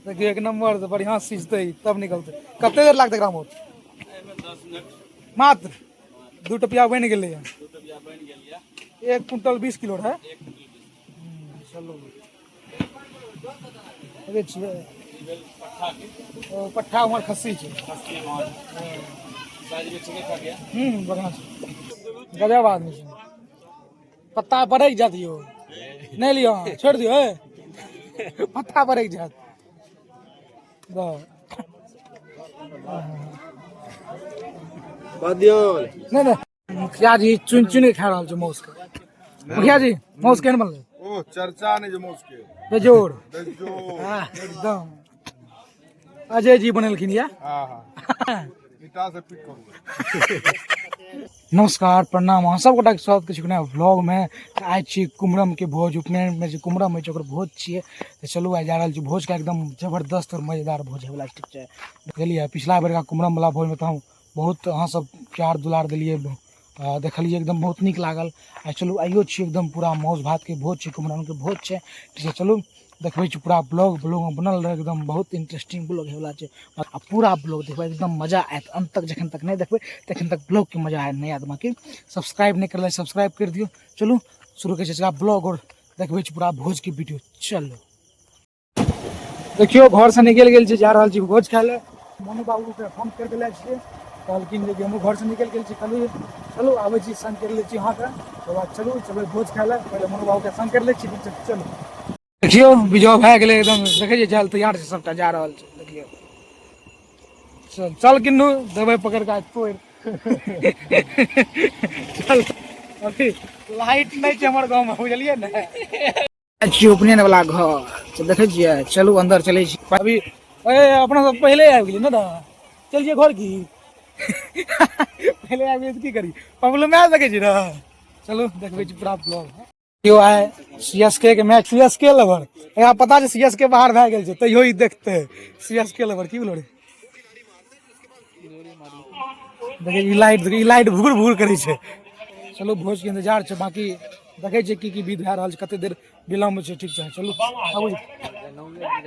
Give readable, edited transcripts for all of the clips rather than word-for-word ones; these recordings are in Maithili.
देखियौ एक नंबर से बढ़िया सिझतै तब निकलतै। कते देर लागतै एकरामे? एहिमे 10 मिनट मात्र। दू टपिया बनि गेलै। दू टपिया बनि गेल यऽ। 1 क्विंटल 20 किलो रहै। 1 क्विंटल 20। चलू, देखै छियै। ई भेल पट्ठाके। ओ पट्ठा उम्हर खस्सी छै। खस्सी माछ साइजमे ठीके ठाक यऽ। बढ़िआँ छै, गजब आदमी छै। पत्ता बरकि जायत यौ, नहि लिअ अहाँ, छोड़ि दियौ। हे, पत्ता बरकि जायत। नहि नहि, मुखिया जी चुनि चुनि के खा रहल छै माउस के। मुखिया जी, माउस केहन बनलै? ओ चर्चा नहि जे माउस के बेजोड़। बेजोड़। हाँ, एकदम अजय जी बनेलखिन या। हाँ हाँ, ईटा से पीट करू। नमस्कार, प्रणाम, अहाँ सब गोटाके स्वागत करै छी नया व्लॉग में। तऽ आइ छी कुमरम के भोज, उपनयन में जे कुमरम होइ छै ओकर भोज छियै। तऽ चलू, आइ जा रहल छी भोज के, एकदम जबरदस्त और मजेदार भोज होइवला छै, ठीक छै? बुझलियै, पिछला बेरका कुमरम वाला भोज में तऽ हम बहुत अहाँ सब प्यार दुलार देलियै, देखलियै, एकदम बहुत नीक लागल। आ चलू, आइयो छी एकदम पूरा माउस भात के भोज छै, कुमरम के भोज छै, ठीक छै? चलू देखबै छी पूरा ब्लॉग, ब्लॉगमे बनल रहै, एकदम बहुत इंटरेस्टिंग ब्लॉग होइवला छै। आ पूरा ब्लॉग देखबै, एकदम मजा आयत। अंत तक जखन तक नहि देखबै तखन तक ब्लॉगके मजा आयत नहि आयत। बाँकी सब्सक्राइब नहि करलै, सब्सक्राइब करि दियौ। चलू शुरू करै छी ब्लॉग और देखबै छी पूरा भोजके वीडियो। चलू, देखियौ, घरसँ निकलि गेल छी, जा रहल छी भोज खाय लए। मोनू बाबूके फोन करि देले छियै, कहलखिन जे हमहूँ घरसँ निकलि गेल छी। कहलियै चलू, आबै छी, संग करि लै छी अहाँके, ओकर बाद चलू, चलबै भोज खाय लए। पहिले मोनू बाबूके संग करि लै छी। चलू, देखियौ, विजय भए गेलै एकदम। देखै छियै, जाय लए तैयार छै, सबटा जा रहल छै। देखियौ, चल चल किन्नू, देबै पकड़ के तोड़ि। चल, अभी लाइट नहि छै हमर गाँवमे, बुझलियै ने? छियै उपनयन वाला घर तऽ देखै छियै। चलू, अंदर चलै छी। अभी ए अपना सब पहिले आबि गेली ने, तऽ चलिए घर की पहिले आबि गेली तऽ की करी? पबलो मैच देखै छी ने। चलू, देखबै छी पूरा ब्लॉग। यौ, आइ सी एस के के मैच, सी एस के लवर, एकरा पता छै सी एस के बाहर भए गेल छै, तैयो ई देखते सी एस के लवर। की बोलो रे? देखै ई लाइट, देखै ई लाइट भुकुर भुकुर करै छै। चलू, भोज के इंतजार छै, बाकी देखै छियै की की विध भए रहल छै, कते देर विलम्ब छै, ठीक छै? चलू, आबू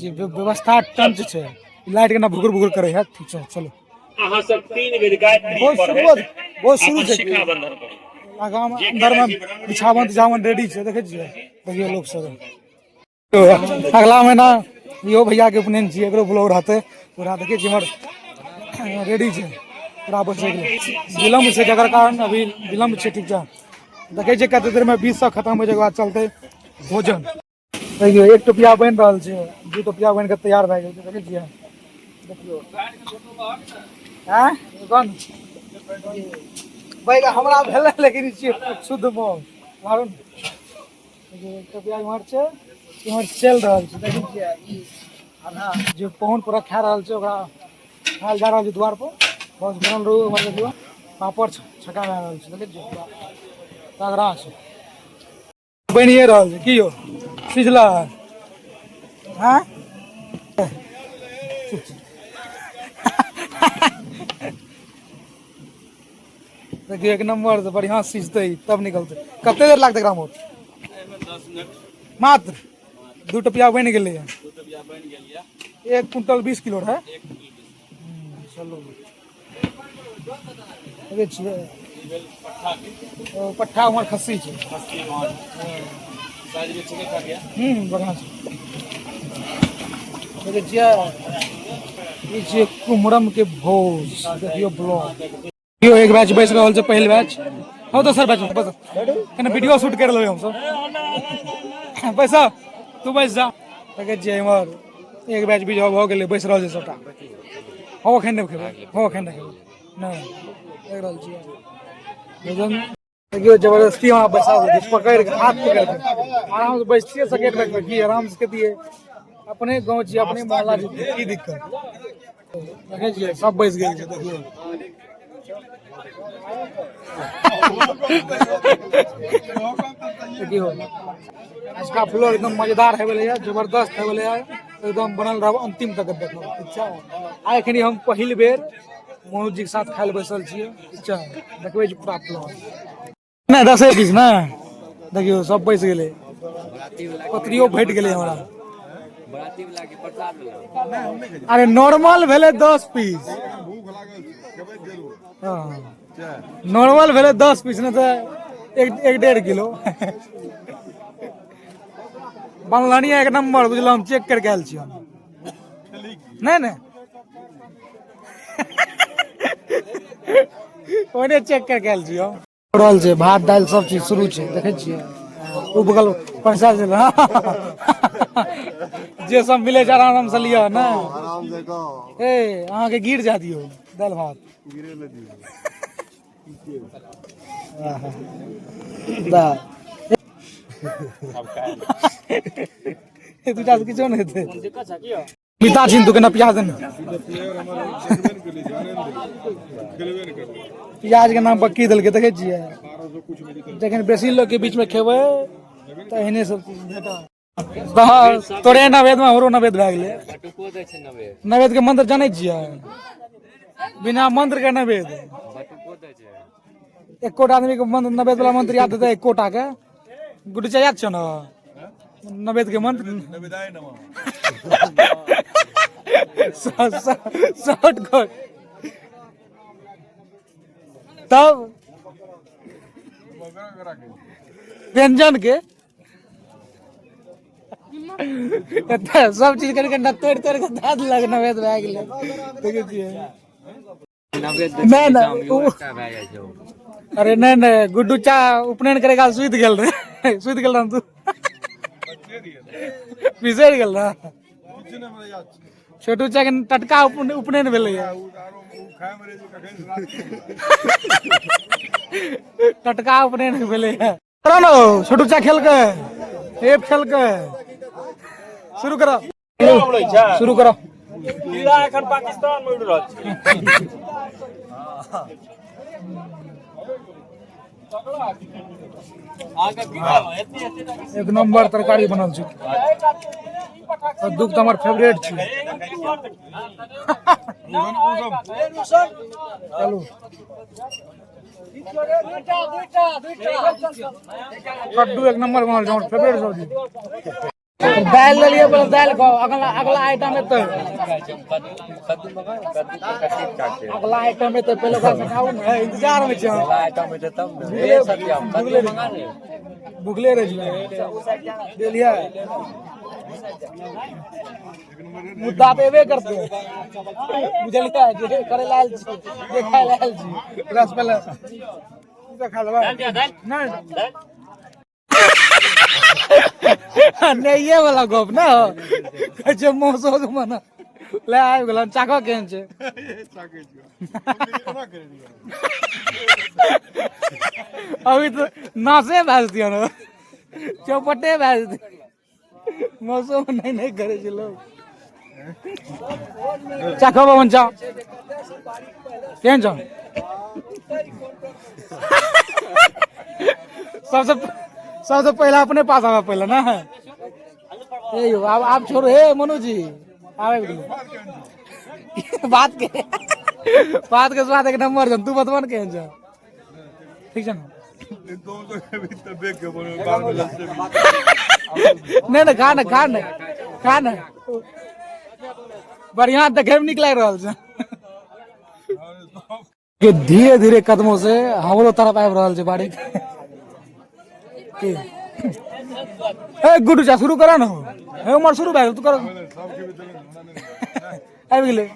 जी। व्यवस्था टंच छै। ई लाइट केना भुकुर भुकुर करै है। ठीक छै, चलू। अहाँ सब 3 बेर गायत्री बहुत पढ़ैत शुरू, बहुत शुरू अपन छै। शिखा बंधन करू। आगाँ मे अंदर मे बिछावन तिछावन रेडी छै, देखै छियै? देखियौ लोक सब। अगला महीना इहो भैया के उपनयन छियै, एकरो ब्लॉग रहतै पूरा। देखै छियै, इमहर रेडी छै पूरा बैसै के लेल। विलम्ब छै, जकर कारण अभी विलम्ब छै, ठीक छै? देखै छियै कते देर मे 20 सौ खत्म होइ छै, ओकर बाद चलतै भोजन। देखियौ, एक टोपिया बनि रहल छै, दू टोपिया बनि कऽ तैयार भए गेल छै, देखै छियै? देखियौ, आँय कोन बैग हमरा भेलै, लेकिन ई छियै शुद्ध मौस मारू ने। देखियौ, एक टोपिया इम्हर छै, इम्हर चलि रहल छै, देखै छियै? ई आधा जे पाहुन पूरा खा रहल छै, ओकरा खायल जा रहल छै द्वार पर। बस बनल रहू। इम्हर देखियौ, पापड़ छका भए रहल छै, देखै छियै? पूरा तगड़ा छै, बनिए रहल छै। की यौ, सिझला हँ? देखियौ, एक नंबर से बढ़िया सिझतै तब निकलतै। कते देर लागतै एकरामे? एहिमे 10 मिनट मात्र। दू टपिया बनि गेलै। दू टपिया बनि गेल यऽ। 1 क्विंटल 20 किलो रहै। 1 क्विंटल 20। चलू, देखै छियै। ई भेल पट्ठाके। ओ पट्ठा उम्हर खस्सी छै। खस्सी माछ साइजमे ठीके ठाक यऽ। बढ़िआँ छै। देखै छियै, ई छियै कुमरम के भोज। देखियौ ब्लॉग। देखियौ, एक बैच बैस रहल छै, पहिल बैच हौ, दोसर बैच बस। कने वीडियो शूट कर लेबै हमसब। बैस, तू बैस जा। देखै छियै, इम्हर एक बैच बीज भऽ गेलै, बैस रहल छै सबटा। हौ, एखन नहि खेबै हौ, एखन नहि खेबै। नहि देख रहल छियै भोजन। देखियौ, जबरदस्ती हमरा बैसा देलकै, पकड़ि कऽ, हाथ पकड़ि कऽ। आराम से बैसतियै सेकेंड बैच की, आराम से कहितियै। अपने गाँव छियै, अपने मोहल्ला छियै, की दिक्कत? देखै छियै, सब बैस गेल छै। देखियौ, देखियौ, आजका ब्लॉग एकदम मजेदार है बोले, जबरदस्त है बोले, एकदम बनल रहब, अंतिम तक देखब, ठीक छै? आइ एखनी हम पहिल बेर मनोज जी के साथ खाय लए बैसल छियै, ठीक छै? देखबै छी पूरा ब्लॉग। नहि, 10 पीस ने। देखियौ, सब बैस गेलै, पत्रियो भेट गेलै हमरा। अरे नॉर्मल भेलै 10 पीस। भूख लागल छै, खेबै जरूर। हँ, नॉर्मल भेलै 10 पीस, नहि तऽ एक 1.5 किलो बनलनि। एक नंबर बुझलहुँ, हम चेक करके आयल छी हम। नहि नहि, ओने चेक करके आयल छी हम। रहल छै भात दालि सब चीज शुरू छै, देखै छियै। ओ बगल पैसा छै, जे सब मिलै छै आराम आराम से लिअ ने। आराम से खाओ। ए अहाँके गिर जा दियौ दालि भात। गिरे ले दियौ। दा दूटा से किछो नहि हेतै। मिता छिन तू केना प्याज देने। प्याज के नाम पर की देलकै देखै छियै। जखन बेसी लोग के बीच में खेबै तऽ एहने सब चीज भेटत। तऽ तोरे नवेद में हमरो नवेद भए गेलै। नवेद के मंत्र जानै छियै? बिना मंत्र के नवेद। एकोटा आदमी के मंत्र, नवेद वाला मंत्र याद हेतै एकोटा के? गुड्डू चा याद छौ ने नवेद के मंत्र? नवेदाय नमः। शॉर्टकट तब व्यंजन के एतऽ सब चीज कनि कनि तोड़ि तोड़ि के दए देलक, नवेद भए गेलै। देखै छियै। नहि नहि, अरे नहि नहि, गुड्डू चा उपनयन करे काल सुति गेल रहे, सुति गेल रह तू, बिसरि गेल रह। किछु नहि हमरा याद छै। छोटू चा के टटका उपनयन भेलैया। ओ आरो ओ खाय मे रहै छै कखन राति। टटका उपनयन भेलैया। करो ने छोटू चा खेलकै, एप खेलकै। शुरू करो, शुरू करो। कीड़ा एखन पाकिस्तान मे उड़ि रहल छै। एक नंबर तरकारी बनल छै। कद्दू तऽ हमर फेवरेट छै। चलू, कद्दू एक नंबर बनल छै, हमर फेवरेट सब्जी। दालि लेलियै, पहिले दालि खाओ। अगला अगला आइटम एतै, अगला आइटम एतै, पहिले ओकरा से खाउ ने। इंतजार मे छी हम। भुखले भुखले रहि छियै। देलियै मुद्दा तऽ एबे करतै, बुझलियै? जे करे लए आयल छी, जे खाय लए आयल छी, ओकरा से पहिले ई तऽ खा लेबै। नहि नहिये वाला गप ने कहै छै, मौसो मना ले आबि गेल। चाको केहन छै? चाकै छियौ। एना करै रहियै। अभी तऽ नासे भए जेतियै ने, चौपटे भए जेतै। मौसम नहि नहि करै छै लोग। चाखो बबन चा, केहन छौ? सबसे सबसे पहला अपने पास आबै पहले ना। ए यौ, आब आब छोड़ो। हे मनोज जी, आबे गेलै। बात के स्वाद एक नंबर छौ। तू बतबा ने केहन छौ? ठीक छै ने? तो अभी तबे के बोलो बाद में लस्सी। नहि नहि, खा ने, खा ने, खा ने। बढ़िया देखे में नीक लागि रहल छै। के धीरे धीरे कदमों से हमरो तरफ आबि रहल छै बाड़ी की। ए गुड्डू चा, शुरू करा ने। हे उमर शुरू भए गेल, तू कर। सबके भी देबै, हमरा नहि। आबि गेलै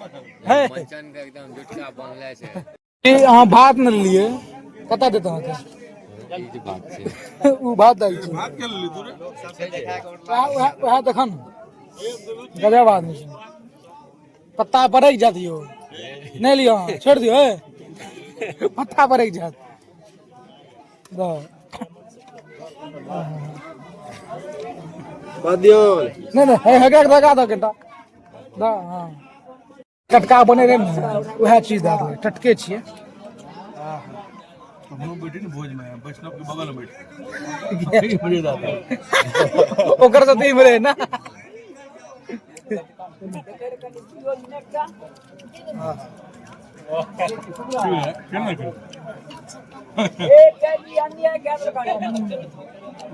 हे। मंचन के एकदम जुटका बनले छै। ई अहाँ भात नहि लेलियै, कतऽ देत अहाँके? ई जे बात छै। ओ भात दालि छै। भात के लेली तू रे? वएह वएह वएह देखन, गजब आदमी छै। पत्ता पड़ैक जात यौ, नहि लिअ अहाँ, छोड़ि दियौ। हे पत्ता पड़ैक जात दऽ। नहि नहि, हे हे लगा दऽ कनिटा दऽ। हँ, टटका बने रहै ने, उएह चीज दए देबै, टटके छियै। हम लोग बैठे ने भोज में, वैष्णव के बगल में बैठे। ओकर से तऽ इम्हरे ना। केना करू?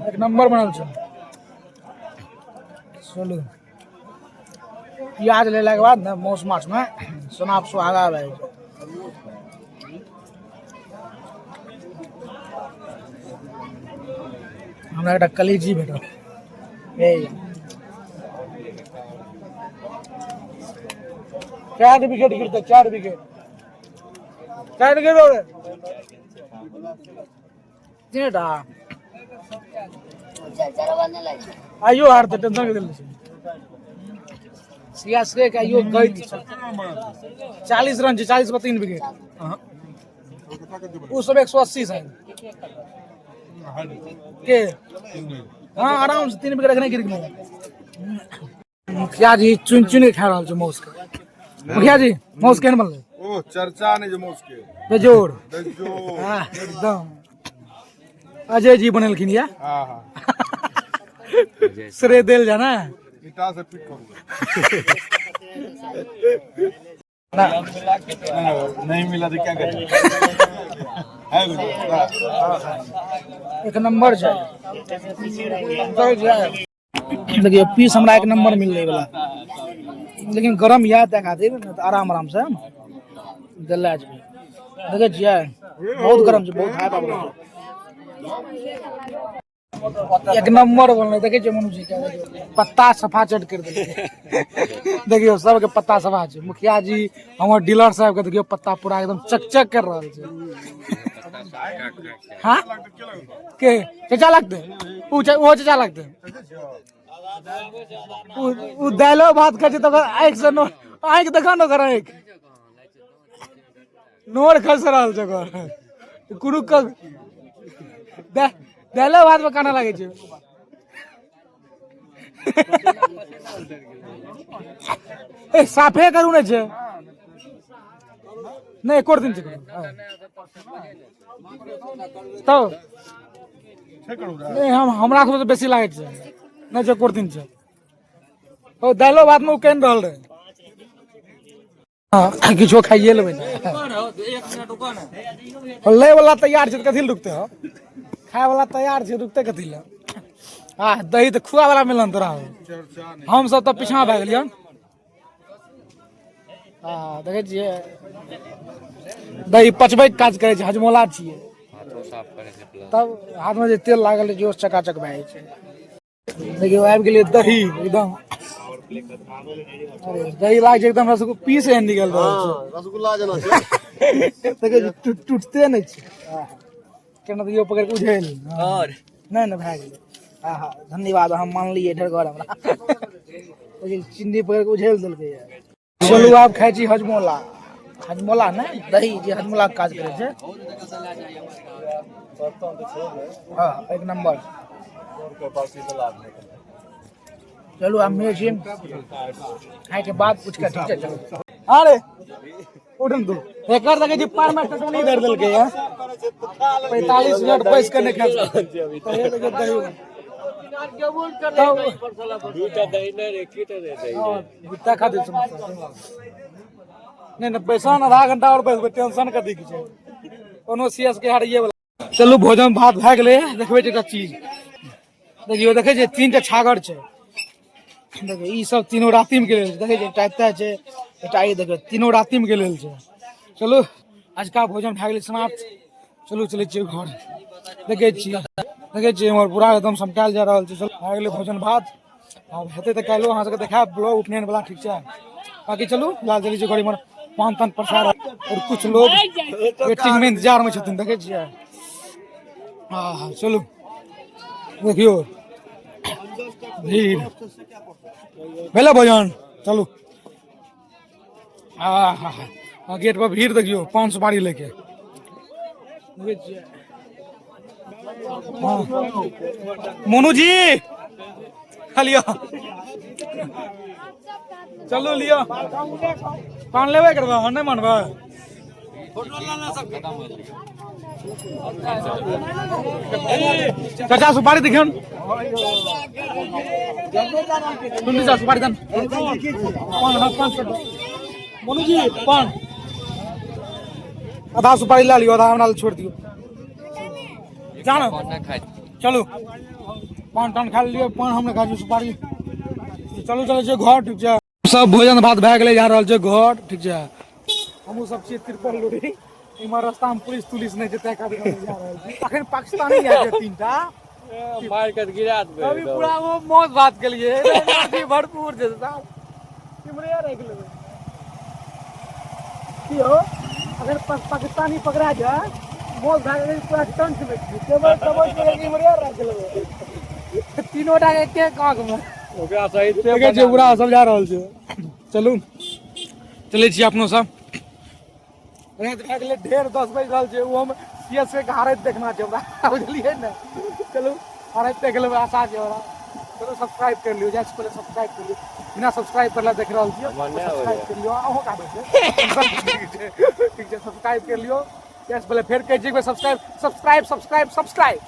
एक नंबर बनल छै। चलू। प्याज लेलाके बाद ने मौस माछमे सोना सुहागा भए जाइ छै। हमरा एकटा कलेजी भेटल। हे, 4 विकेट गिरतै, 4 विकेट, 4 गिर रे, 3टा। आइयो हारतै, टेंशन के देल छै। सीएसके के आइयो गैत छै। 40 रन छै, 40 पर 3 विकेट। ओ सब 180 शायद के। हाँ, आराम से 3 विकेट एखने गिर गेलै। मुखिया जी चुनि चुनि के खा रहल छै मौस के। मुखिया जी, मौस केहन बनलै? ओ चर्चा नहि जे मौस के बेजोड़। बेजोड़। हाँ, एकदम अजय जी बनेलखिन या। हाँ हाँ। श्रेय देल जा ना। ईटा से पीट करू। नहीं मिला तो क्या करें? है एक नंबर छै। देखियौ, पीस हमरा एक नंबर मिललै वाला, लेकिन गरम यऽ तै खातिर, नहि तऽ आराम आराम से गला जेबै। देखै छियै, बहुत गरम छै, बहुत हाई पावर छै। एक नंबर बनलै। देखै छियै मनु जी के, पत्ता सफा चट करि देलकै। देखियौ, सबके पत्ता सफा छै। मुखिया जी, हमर डीलर साहब के देखियौ, पत्ता पूरा एकदम चकचक कर रहल छै। हाँ, के चचा लगतै? उ ओहो चचा लगतै। उ दालिओ भात खाइ छै तऽ ओकर आँखि से नोर, आँखि देखऽ ने, ओकर आँखि नोर खसि रहल छै ओकर। कोनो दालिओ भात मे कानऽ लागै छै। ए साफे करू ने छै। नहि, एको दिन छै करू। तब नहि, हम हमरा सबसँ बेसी लागै छै। नहि छै, एको दिन छै। ओ दालिओ भात मे ओ कानि रहल रहै। हाँ, किछो खाइए लेबै ने। लै वाला तैयार छै तऽ कथी लए रुकतै हो? खाय वाला तैयार छै, रुकतै कथी लए? आ दही तऽ खुआ वाला मिलन तोरा। हम सब तऽ पीछा भए गेलियन। हँ, देखै छियै, दही पचबैके काज करै छै, हजमोला छियै। हाथो साफ करै छै प्लस। तब हाथमे जे तेल लागल रहै छै, ओ चकाचक भए जाइ छै। देखियौ, आबि गेलियै दही एकदम। अरे, दही लागै छै एकदम रसगुल्ला पीस एहन निकल रहल छै। रसगुल्ला जेना छै। देखै छी, टूटते नहि छै। आहा, केना दियौ पकड़ि कऽ उझेल। और नहि नहि, भए गेलै। आहा, धन्यवाद, हम मानलियै ढेर हमरा। देखियौ, चिन्नी पकड़ि कऽ उझेल देलकै। चलू, आब खाइ छी हजमोला। हजमोला नहि, दही जे हजमोला के काज करै छै। हाँ, एक नंबर। चलू, आब मिलै छी खाय के बाद कुछ के। ठीक छै, चलू। अरे उठन दू, एकर देखै छी, पार में टटोनी धरि देलकै या। 45 मिनट बैस के नहि खा सकै। तऽ हे देखियौ दही तब दूटा दही नहि रे, की रे दही? हाँ, गुत्ता खातिर समस्या नहि नहि। पैसा आधा घंटा और बैसबै, टेंशन कथी की छै? कोनो सी एस के हारिये वाला। चलू, भोजन भात भए गेलै। देखबै छै एकटा चीज, देखियौ, देखै छियै, 3 टा छागर छै। देखियौ, ई सब तीनों रातिम के लेल छै। देखै छियै, एकटा एतऽ छै, एकटा ई, देखियौ, तीनों रातिम के लेल छै। चलू, आजका भोजन भए गेलै समाप्त। चलू, चलै छियै घर। देखै छियै, देखै छियै, हमर पूरा एकदम समटायल जा रहल छै। चलू, भए गेलै भोजन भात। आब हेतै तऽ काल्हिो अहाँ सबके देखायब ब्लॉग उपनयन वाला, ठीक छै? बाकी चलू, फिलहाल चलै छियै घर। इमहर पान तान प्रसाद और कुछ लोग वेटिंग में, इंतजार में छथिन। देखै छियै। हाँ हाँ, चलू, देखियौ भीड़ भेलै भोजन। चलू। आ हा हा, गेट पर भीड़ देखियौ, पान सुपारी लेके। देखै छियै। हाँ। मोनू जी, खा लिअ। चलू, लिअ, पान लेबै करबै? नहि मानबै? चाचा, सुपारी देखियौ। टुन्नी चा सुपारी दन। पान, हाँ, पान। मोनू जी, पान। आधा सुपारी ला लियो, आधा हमरा लए छोड़ दियौ। जानो। पान नहि खाइ। चलू, पान तान खा लियौ। पान हम नहि खाइ छी, सुपारी। चलू, चलै छियै घर, ठीक छै? सब भोजन भात भए गेलै, जा रहल छै घर, ठीक छै। हमहूँ सब छियै तिरपल लोरी। इम्हर रास्ता में पुलिस तुलिस नहि छै, ताहि खातिर हम जा रहल छी। अखन पाकिस्तानी आयल छै तीनटा। मारि के गिरा देबै। अभी पूरा वो मौत भात के लिए एनर्जी भरपूर छै साहब। इम्हरे राखि लेबै की हो, अगर पाकिस्तानी पकड़ा जाए, मौत भए गेलै पूरा टंच में। टेबल टेबल पर इम्हरे राखि लेबै तीनों टा के एक आंख में। ओकरा सहित। देखै छियै, पूरा सब जा रहल छै। चलू, चलै छी अपनो सब। राति भए गेलै ढेर, 10 बाजि रहल छै। ओहोमे सी एस के हारैत देखना छै हमरा, बुझलियै ने? चलू, हारैत देख लेबै, आशा छै हमरा। चलू, सब्सक्राइब कर लियौ। जाइ से पहिले सब्सक्राइब कर लियौ। बिना सब्सक्राइब करला देख रहल छियै, सब्सक्राइब कर लियौ। अहूँ आबै छै, ठीक छै? सब्सक्राइब कर लियौ। जाइ से पहिले फेर कहै छी, एक बेर सब्सक्राइब, सब्सक्राइब, सब्सक्राइब, सब्सक्राइब।